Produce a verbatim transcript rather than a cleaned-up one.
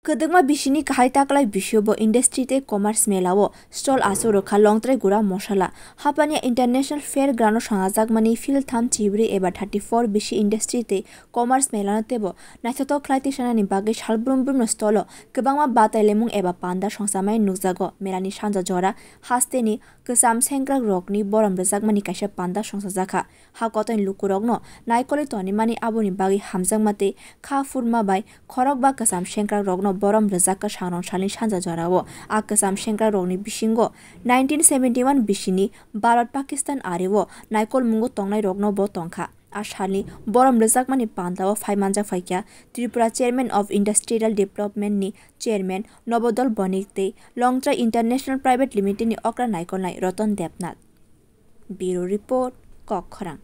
Kwdwkma bisini kahai taklai bisio bo Industry tei Commerce Mela o stall achuk rwkha Longtrai Gura Mosala. Hapania International Fair Ground o swngajakmani field tham chibri eba thirty four bisi Industry tei Commerce Mela no teibo naithothok khlai tisanani bagwi salbrum brum no stall o kwbangma batai lemung eba panda songchamani nukjago. Mela ni sanja jora hasteni kwcham sengkrak rokni borom rwjakmani kaisa panda songchajakha. Ha kotor ni lukurokno naikolwi tonimani aboni bagwi hamjakma tei kha phurma bai khorok ba kwcham sengkrak rokno borom rwjak kwsang rong salni sanja jorao. A kwcham sengkrak rokni bisingo nineteen seventy one bisini Bharat Pakistan ario naikolmungo tongnai rokno bo tongkha. A salni borom rwjakmani pandao phai manjak phaikha Tripura Chairman of Industrial Development ni Chairman Nobodol Bonik tei Longtrai International Private Limited ni okra naikolnai Ratan Debnath. Bureau Report, Kokkhorang.